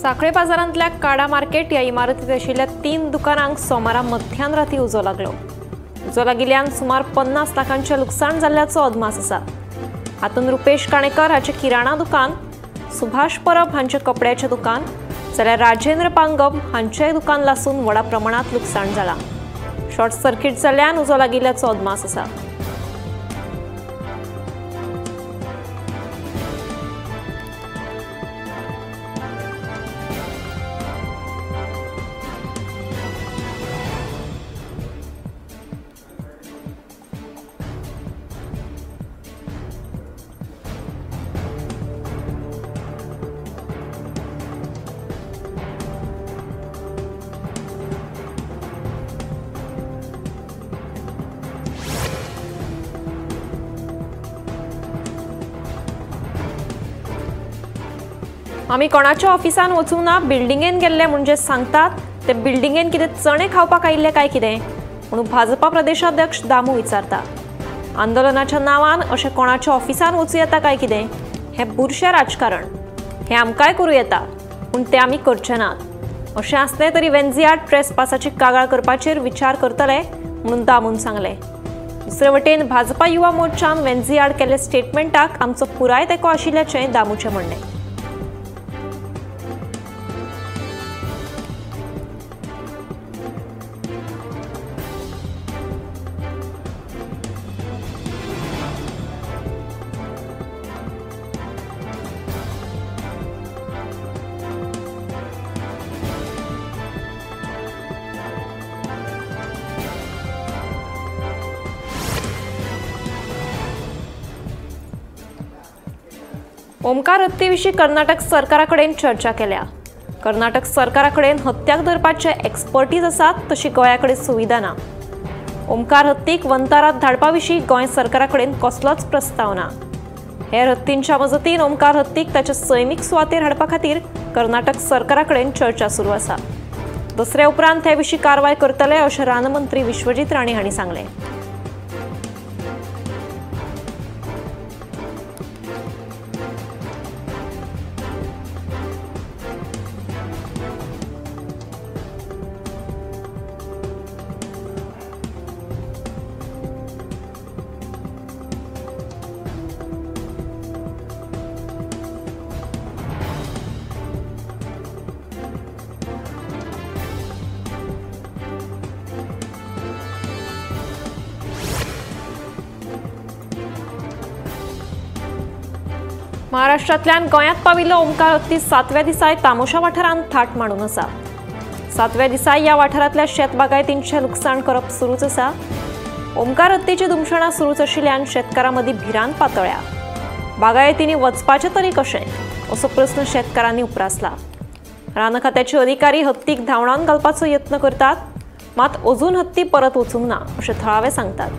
साखळे बाजारांतल्या काडा मार्केट ह्या इमारतीत आशिल्ल्या 3 दुकानांक सोमारा मध्यान राती उजो लागलो। उजो लागिल्ल्यान सुमार 50 लाखांचें लुकसाण जाल्ल्याचो अदमास आसा। हातूंत रुपेश काणेकर हाचें किराणा दुकान, सुभाष परब हांचें कपड्याचें दुकान जाल्यार राजेंद्र पांगम हांचें दुकान लासून व्हडा प्रमाणांत लुकसाण जालां। शॉर्ट सर्किट जाल्ल्यान उजो लागिल्ल्याचो अदमास आसा। आमी कोणाच्या ऑफिसान वचूंक ना, बिल्डिंगेन गेल्ले म्हणजे सांगतात ते बिल्डिंगेन कितें चणे खावपाक आयिल्ले काय कितें म्हणून भाजपा प्रदेशाध्यक्ष दामू विचारता। आंदोलनाच्या नांवान अशें कोणाच्या ऑफिसान वचूं येता काय कितें हें बुरशें राजकारण, हें आमकांय करूं येता पूण तें आमी करचे नात। अशें आसलें तरी वेन्झी आड ट्रेसपासाची कागाळ करपाचेर विचार करतले म्हणून दामून सांगलें। दुसरे वटेन भाजपा युवा मोर्चान वेन्झी आड केल्ले स्टेटमेंटाक आमचो पुराय तेंको आशिल्ल्याचें दामूचें म्हणणें। ओमकार हत्तीविशीं कर्नाटक सरकाराकडेन चर्चा केल्या। कर्नाटक सरकाराकडेन हत्त्याक धरपाचे एक्सपर्टीज आसात तशी गोंयाकडेन सुविधा ना। ओमकार हत्तीक वंतारात धाडपा विशीं गोंय सरकाराकडेन कसलोच प्रस्ताव ना। हेर हत्तींच्या मजतीन ओमकार हत्तीक ताच्या सैमीक सुवातेर हाडपा खातीर कर्नाटक सरकाराकडेन चर्चा सुरू आसा। दसऱ्या उपरांत हे विशीं कारवाय करतले अशें रानमंत्री विश्वजीत राणे हांणी सांगलें। महाराष्ट्रांतल्यान गोंयांत पाविल्लो ओमकार हत्ती 7व्या दिसाय तामोशा वाठारांत थाट मांडून आसा। 7व्या दिसाय ह्या वाठारांतल्या शेत बागायतींचें लुकसाण करप सुरूच आसा। ओमकार हत्तीची धुमशणां सुरूच आशिल्ल्यान शेतकारां मदीं भिरांत पातळ्या। बागायतींनी वचपाचें तरी कशें असो प्रस्न शेतकारांनी उप्रासला। रान खात्याचे अधिकारी हत्तीक धांवडावन घालपाचो यत्न करतात, मात अजून हत्ती परत वचूंक ना अशें थळावे सांगतात।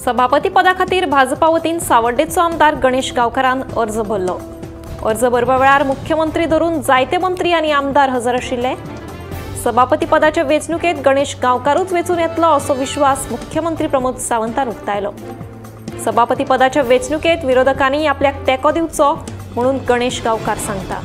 सभापती पदा खातीर भाजपा वतीन सावड्डेचो आमदार गणेश गांवकारान अर्ज भरलो। अर्ज भरपा वेळार मुख्यमंत्री धरून जायते मंत्री आनी आमदार हजर आशिल्ले। सभापती पदाचे वेंचणुकेंत गणेश गांवकारूच वेंचून येतलो असो विश्वास मुख्यमंत्री प्रमोद सावंतान उक्तायलो। सभापती पदाचे वेंचणुकेंत विरोधकांनी आपल्याक तेंको दिवचो म्हणून गणेश गांवकार सांगता।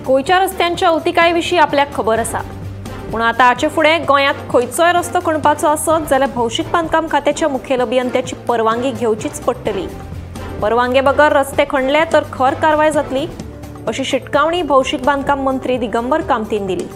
गोंयच्या रस्त्यांच्या अवतिकाये विशीं आपल्याक खबर आसा। पूण आतां हाचे फुडें गोंयांत खंयचोय रस्तो खणपाचो आसत जाल्यार भौशीक बांदकाम खात्याच्या मुखेल अभियंत्याची परवानगी घेवचीच पडटली। परवानगे बगर रस्ते खणले तर खर कारवाय जातली अशी शिटकावणी भौशीक बांदकाम मंत्री दिगंबर कामतीन दिली।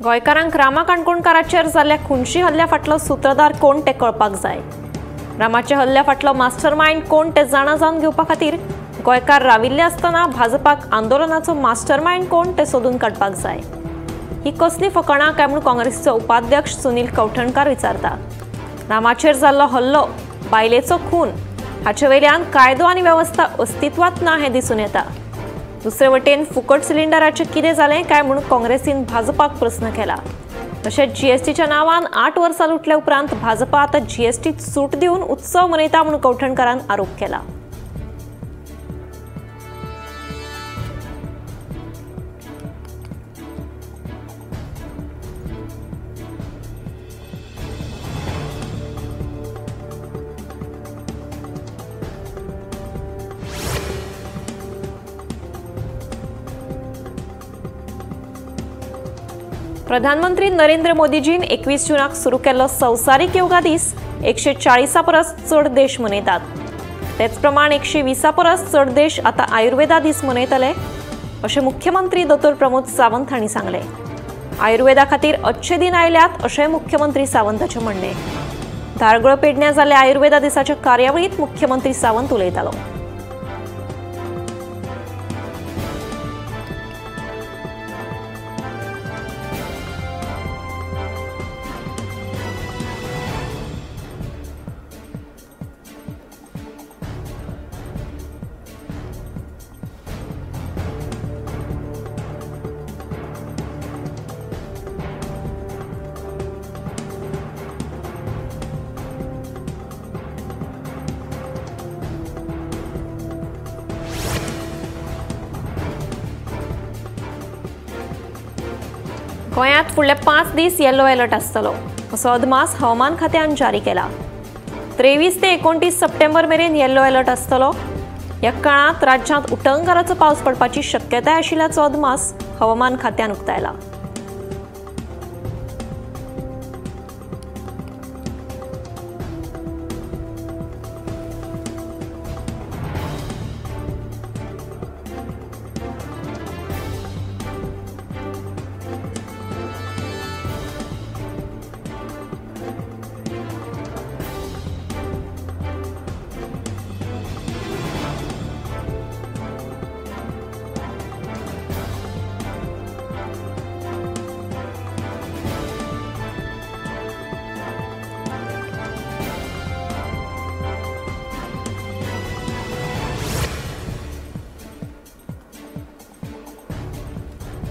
गोंयकारांक रामा काणकोणकाराचेर जाल्ल्या खुनशी हल्ल्या फाटलो सूत्रधार कोण ते कळपाक जाय। रामाच्या हल्ल्या फाटलो मास्टरमाइंड कोण ते जाणा जावन घेवपा खातीर गोंयकार राविल्ले आसतना भाजपाक आंदोलनाचो मास्टरमाइंड कोण ते सोदून काडपाक जाय। ही कसली फकाणां काय म्हूण काँग्रेसीचो उपाध्यक्ष सुनील कवठणकार विचारता। रामाचेर जाल्लो हल्लो, बायलेचो खून हाचे वयल्यान कायदो आनी वेवस्था अस्तित्वांत ना हें दिसून येता। दुसरे वटेन फुकट सिलिंडराचें कितें जालें काय म्हूण काँग्रेसीन भाजपाक प्रस्न केला। तशेंच जीएसटीच्या नांवान 8 वर्सां लुटल्या उपरांत भाजपा आतां जीएसटीत सूट दिवन उत्सव मनयता म्हूण कवठणकारान आरोप केला। प्रधानमंत्री नरेंद्र मोदीजीन 21 जूनाक सुरू केल्लो संवसारीक योगा दीस 140 परस चड देश मनयतात। तेच प्रमाण 120 परस चड देश आतां आयुर्वेदा दीस मनयतले अशें मुख्यमंत्री दोतोर प्रमोद सावंत हांणी सांगलें। आयुर्वेदा खातीर अच्छे दिन आयल्यात अशें मुख्यमंत्री सावंताचें म्हणणें। धारगळ पेडण्यां जाल्ल्या आयुर्वेदा दिसाच्या कार्यावळींत मुख्यमंत्री सावंत उलयतालो। गोंयांत फुडले 5 दीस येलो अलर्ट आसतलो असो अदमास हवामान खात्यान जारी केला। 23 ते 29 सप्टेंबर मेरेन येलो अलर्ट आसतलो। ह्या काळांत राज्यांत उटंगाराचो पावस पडपाची शक्यताय आशिल्ल्याचो अदमास हवामान खात्यान उक्तायला।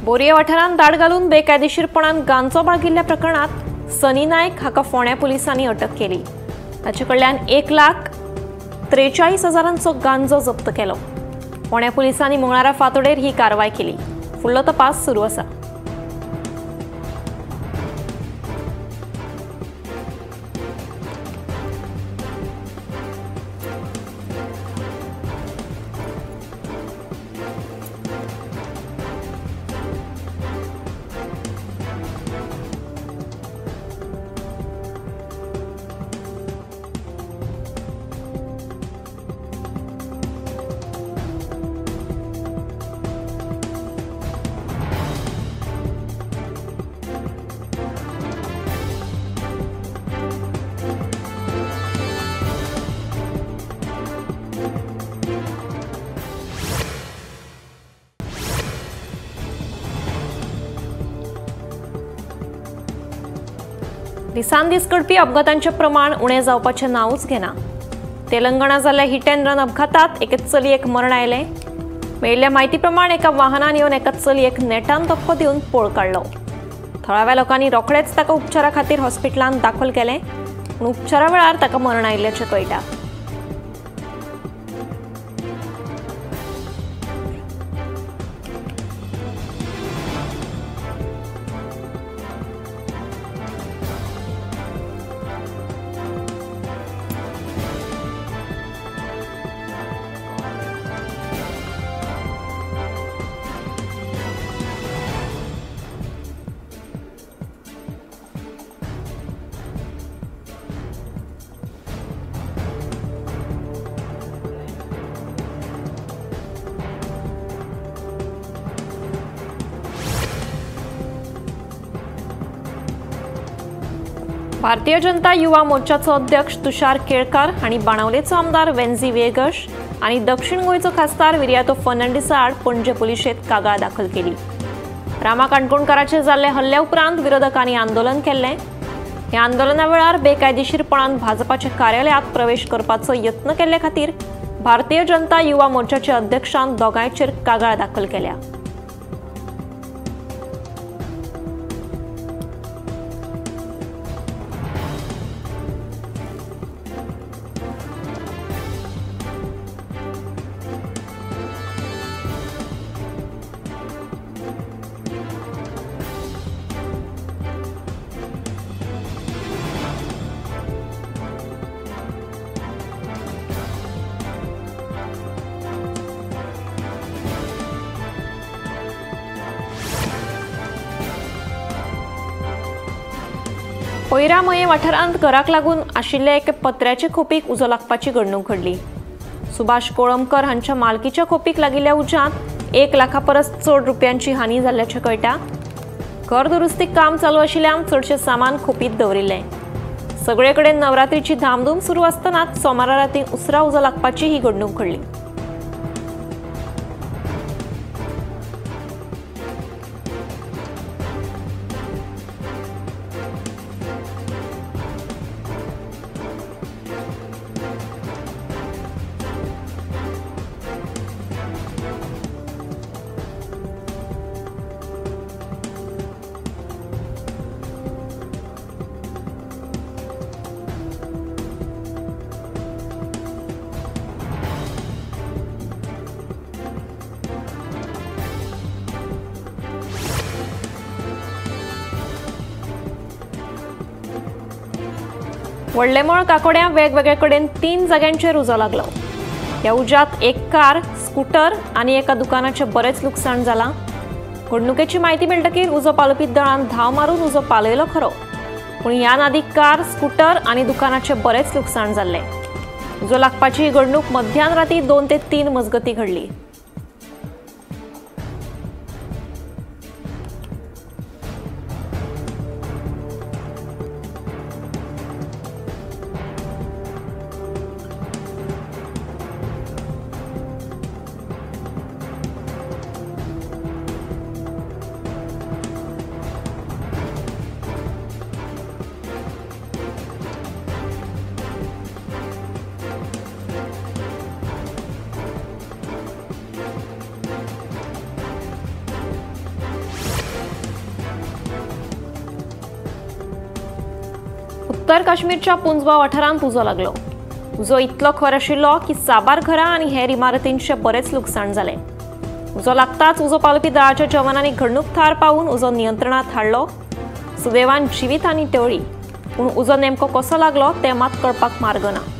बोरये वाठारांत दाड घालून बेकायदेशीरपणान गांजो बाळगिल्ल्या प्रकरणांत सनी नायक हाका फोंड्या पुलिसांनी अटक केली। ताचे कडल्यान 1,43,000 गांजो जप्त केलो। फोंड्या पुलिसांनी मंगळारा फांतोडेर ही कारवाय केली। फुडलो तपास सुरू आसा। दिसान दीस घडपी अपघातांचें प्रमाण उणें जावपाचें नांवूच घेना। तेलंगणा जाल्ल्या हिट अँड रन अपघातात एके चलयेक मरण आयलें। मेळिल्ल्या म्हायती प्रमाण एका वाहनान येवन एका चलयेक नेटान धपको दिवन पळ काडलो। थळाव्या लोकांनी रोखडेच ताका उपचारा खातीर हॉस्पिटलांत दाखल केलें, पूण उपचारा वेळार ताका मरण आयिल्ल्याचें कळटा। भारतीय जनता युवा मोर्चाचो अध्यक्ष तुषार केळकर हांणी बाणावलेचो आमदार वेन्झी वेगश आनी दक्षिण गोंयचो खासदार विरियातो फर्नांडीसा आड पणजे पुलिशेंत कागाळ दाखल केली। रामा काणकोणकाराचेर जाल्ले हल्ल्या उपरांत विरोधकांनी आंदोलन केल्लें। ह्या आंदोलना वेळार बेकायदेशीरपणान भाजपाच्या कार्यालयांत प्रवेश करपाचो यत्न केल्ले खातीर भारतीय जनता युवा मोर्चाच्या अध्यक्षान दोगांयचेर कागाळ दाखल केल्या। पयरा मये वाठारांत घराक लागून आशिल्ले एके पत्र्याचे खोपीक उजो लागपाची घडणूक घडली। सुभाष कोळंबकर हांच्या मालकीच्या खोपीक लागिल्ल्या उज्यांत 1 लाखा परस चड रुपयांची हानी जाल्ल्याचें कळटा। घर दुरुस्ती काम चालू आशिल्ल्यान चडशें सामान खोपींत दवरिल्लें। सगळे कडेन नवरात्रीची धामधूम सुरू आसतनाच सोमारा रातीं उसरा उजो लागपाची ही घडणूक घडली। व्हडलेमळ काकोड्यां वेगवेगळे कडेन 3 जाग्यांचेर उजो लागलो। ह्या उज्यांत एक कार, स्कूटर आनी एका दुकानाचें बरेंच लुकसाण जालां। घडणुकेची म्हायती मेळटकीर उजो पालोवपी दळान धांव मारून उजो पालयलो खरो, पूण ह्या नादी कार, स्कूटर आनी दुकानाचें बरेंच लुकसाण जाल्लें। उजो लागपाची ही घडणूक मध्यान राती 2 ते 3 मजगतीं घडली। उत्तर काश्मीरच्या पुंजवा वाठारांत उजो लागलो। उजो इतलो खर आशिल्लो की साबार घरां आनी हेर इमारतींचें बरेंच लुकसाण जालें। उजो लागताच उजो पालोवपी दळाच्या जवानांनी घडणूक थार पावून उजो नियंत्रणांत हाडलो। सुदैवान जिवीत आनी टळ्ळी, पूण उजो नेमको कसो लागलो तें मात कळपाक मार्ग ना।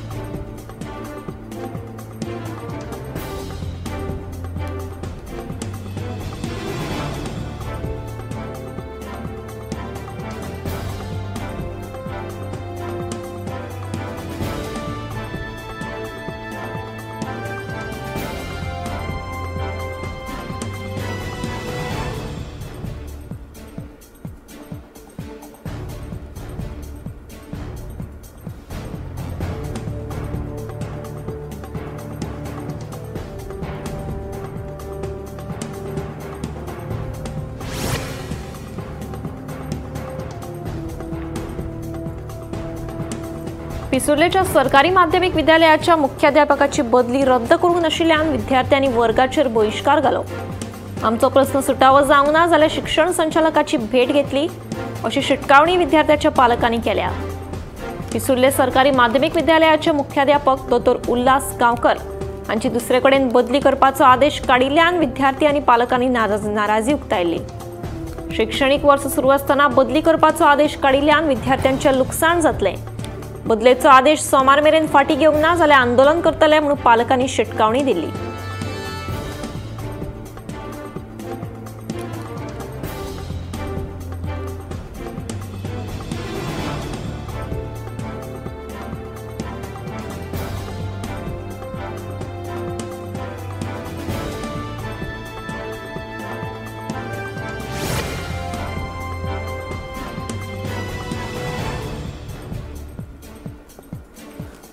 पिसुर्लेच्या सरकारी माध्यमिक विद्यालयाच्या मुख्याध्यापकाची बदली रद्द करूंक नाशिल्ल्यान विद्यार्थ्यांनी वर्गाचेर बहिश्कार घालो। आमचो प्रस्न सुटावो जावंक ना जाल्यार शिक्षण संचालकाची भेट घेतली अशी शिटकावणी विद्यार्थ्याच्या पालकांनी केल्या। पिसुर्ले सरकारी माध्यमिक विद्यालयाचे मुख्याध्यापक दोतोर उल्हास गांवकर हांची दुसरे कडेन बदली करपाचो आदेश काडिल्ल्यान विद्यार्थी आनी पालकांनी नाराजी उक्तायली। शिक्षणीक वर्स सुरू आसतना बदली करपाचो आदेश काडिल्ल्यान विद्यार्थ्यांचें लुकसाण जातलें। बदलेचो आदेश सोमार मेरेन फाटी घेवंक ना जाल्यार आंदोलन करतले म्हणून पालकांनी शिटकावणी दिली।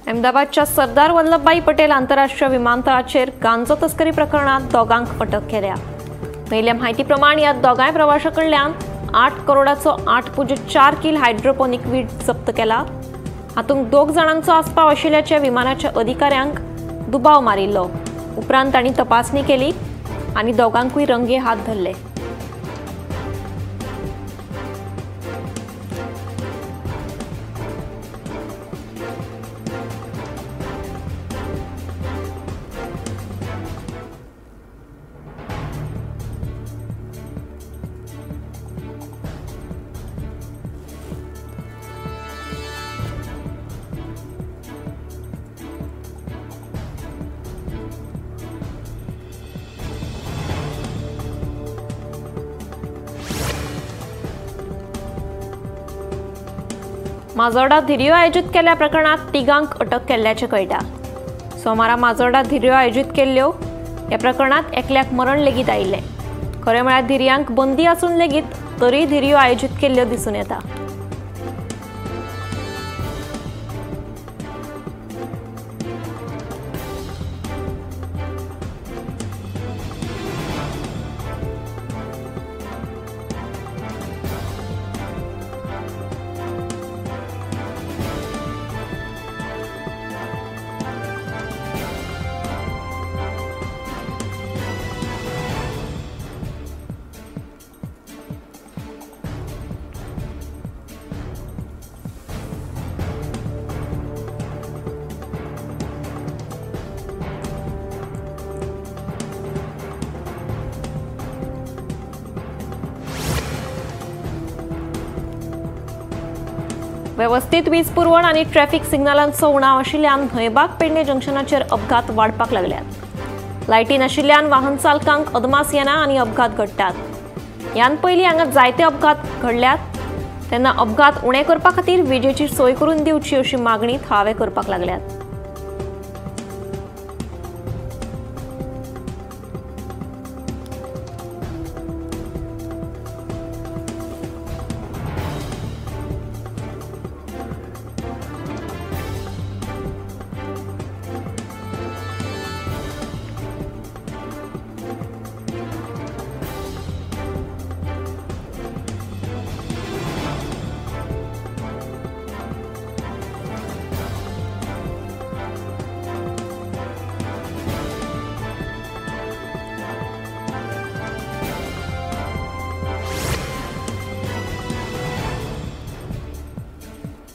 अहमदाबादच्या सरदार वल्लभभाई पटेल आंतरराष्ट्रीय विमानतळाचेर गांजो तस्करी प्रकरणात दोगांक अटक केल्या। मेळिल्ल्या म्हायती प्रमाण ह्या दोगांय प्रवाशां कडल्यान 8 करोडाचो 8.4 कील हायड्रोपोनिक वीड जप्त केला। हातूंत 2 जाणांचो आस्पाव आशिल्ल्याच्या विमानाच्या अधिकाऱ्यांक दुबाव मारिल्लो। उपरांत तांणी तपासणी केली आनी दोगांकूय रंगे हात धरले। माजोर्डा धिरयो आयोजीत केल्ल्या प्रकरणात तिगांक अटक केल्ल्याचें कळटा। सोमारा माजोर्डा धिरयो आयोजीत केल्ल्यो ह्या प्रकरणात एकल्याक मरण लेगीत आयिल्लें। खरें म्हळ्यार धिरयांक बंदी आसून लेगीत तरी धिरयो आयोजीत केल्ल्यो दिसून येता। व्यवस्थित वीज पुरवण आनी ट्रॅफिक सिग्नलांचो उणाव आशिल्ल्यान न्हंयबाग पेडणे जंक्शनाचेर अपघात वाडपाक लागल्यात। लायटी नाशिल्ल्यान वाहन चालकांक अदमास येना आनी अपघात घडटात। ह्यान पयलीं हांगा जायते अपघात घडल्यात तेन्ना अपघात उणे करपा खातीर विजेची सोय करून दिवची अशी मागणी थळावे करपाक लागल्यात।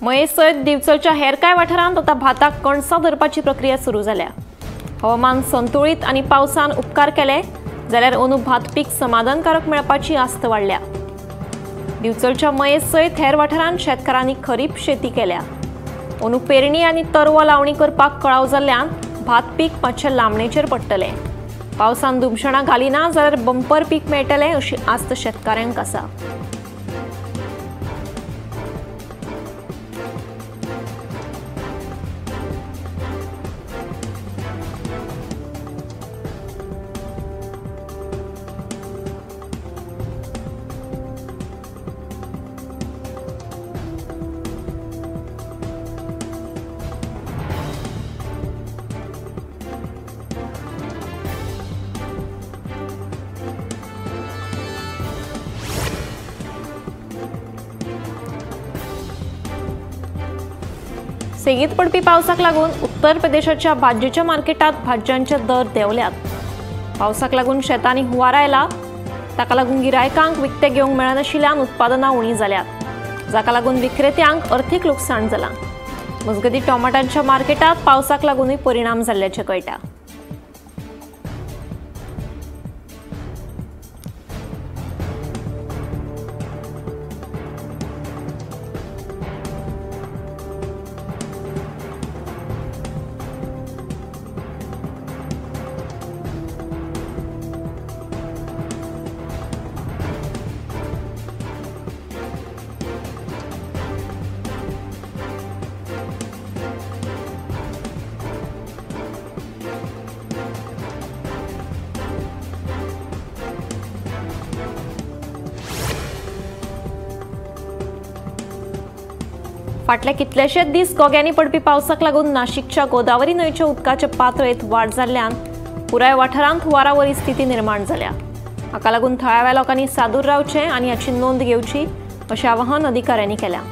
मये सयत दिवचलच्या हेर कांय वाठारांत आतां भाताक कणसां धरपाची प्रक्रिया सुरू जाल्या। हवामान संतुळीत आनी पावसान उपकार केले जाल्यार अंदू भात पीक समाधानकारक मेळपाची आस्त वाडल्या। दिवचलच्या मये सयत हेर वाठारांत शेतकारांनी खरीप शेती केल्या। अंदू पेरणी आनी तरवो लावणी करपाक कळाव जाल्ल्यान भात पीक मातशें लांबणेचेर पडटलें। पावसान धुमशणां घाली ना जाल्यार बंपर पीक मेळटलें अशी आस्त शेतकाऱ्यांक आसा। सेगीत पडपी पावसाक लागून उत्तर प्रदेशाच्या भाजयेच्या मार्केटात भाजयांचे दर देंवल्यात। पावसाक लागून शेतांनी हुंवार आयला, ताका लागून गिरायकांक विकते घेवंक मेळनाशिल्ल्यान उत्पादनां उणी जाल्यात, जाका लागून विक्रेत्यांक अर्थीक लुकसाण जालां। मजगतीं टोमाटांच्या मार्केटात पावसाक लागूनय परिणाम जाल्ल्याचें कळटा। फाटल्या कितलेशेच दीस गोग्यांनी पडपी पावसाक लागून नाशिकच्या गोदावरी न्हंयच्या उदकाचे पातळेंत वाड जाल्ल्यान पुराय वाठारांत हुंवारावरी स्थिती निर्माण जाल्या। हाका लागून थळाव्या लोकांनी सादूर रावचें आनी हाची नोंद घेवची अशें आवाहन अधिकाऱ्यांनी केलां।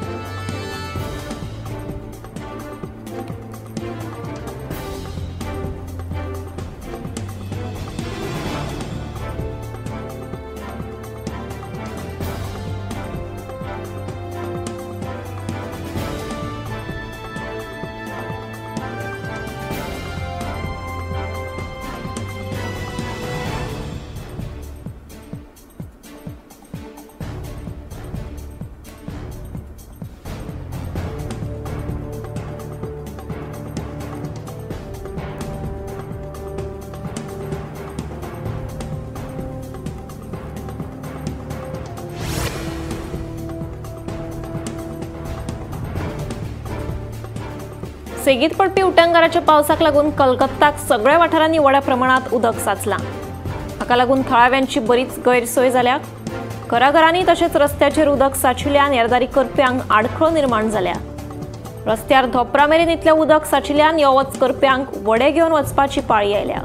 सेगीत पडपी उटंगाराच्या पावसाक लागून कलकत्ताक सगळ्या वाठारांनी व्हडा प्रमाणात उदक साचलां। हाका लागून थळाव्यांची बरीच गैरसोय जाल्या। घराघरांनी तशेंच रस्त्याचेर उदक साचिल्ल्यान येरादारी करप्यांक आडखळ निर्माण जाल्या। रस्त्यार धोपरा मेरेन इतलें उदक साचिल्ल्यान यो वच करप्यांक वडे घेवन वचपाची पाळी आयल्या।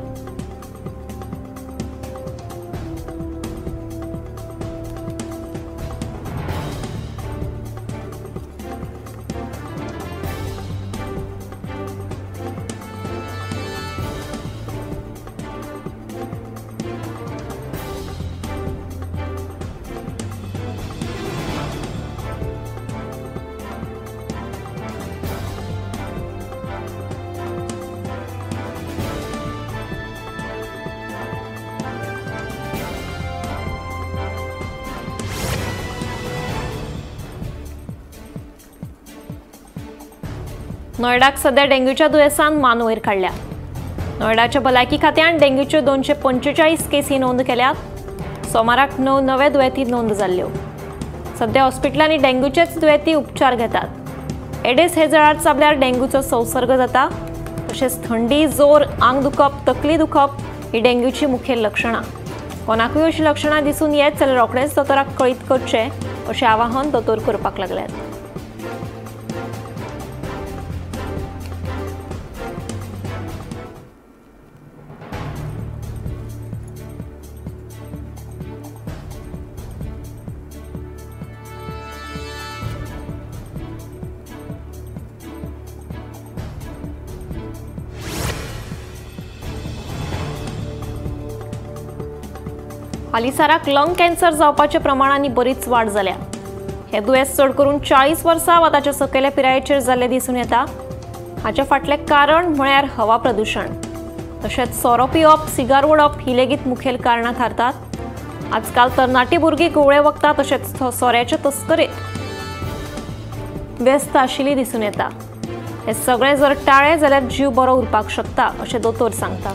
नोएडाक सध्या डेंग्यूच्या दुयेंसान मान वयर काडल्या। नोएडाच्या भलायकी खात्यान डेंग्यूच्यो 245 केसी नोंद केल्यात। सोमाराक 9 नवे दुयेंती नोंद जाल्ल्यो। सध्या हॉस्पिटलांनी डेंग्यूचेच दुयेंती उपचार घेतात। एडिस हे जळार चाबल्यार डेंग्यूचो संसर्ग जाता। तशेंच थंडी, जोर, आंग दुखप, तकली दुखप ही डेंग्यूची मुखेल लक्षणां। कोणाकूय अशी लक्षणां दिसून येत जाल्यार रोखडेंच दोतोराक कळीत करचें अशें आवाहन दोतोर करपाक लागल्यात। हालींसराक लंग कॅन्सर जावपाच्या प्रमाणांनी बरीच वाड जाल्या। हे दुयेंस चड करून 40 वर्सां वा ताच्या सकयल्या पिरायेचेर जाल्लें दिसून येता। हाचे फाटलें कारण म्हळ्यार हवा प्रदुशण, तशेंच सोरो पिवप, सिगार ओडप ही लेगीत मुखेल कारणां थारतात। आजकाल तरणाटी भुरगीं घुंवळे वखदां तशेंच सोऱ्याचे तस्करेंत व्यस्त आशिल्ली दिसून येता। हे सगळें जर टाळ्ळें जाल्यार जीव बरो उरपाक शकता अशें दोतोर सांगता।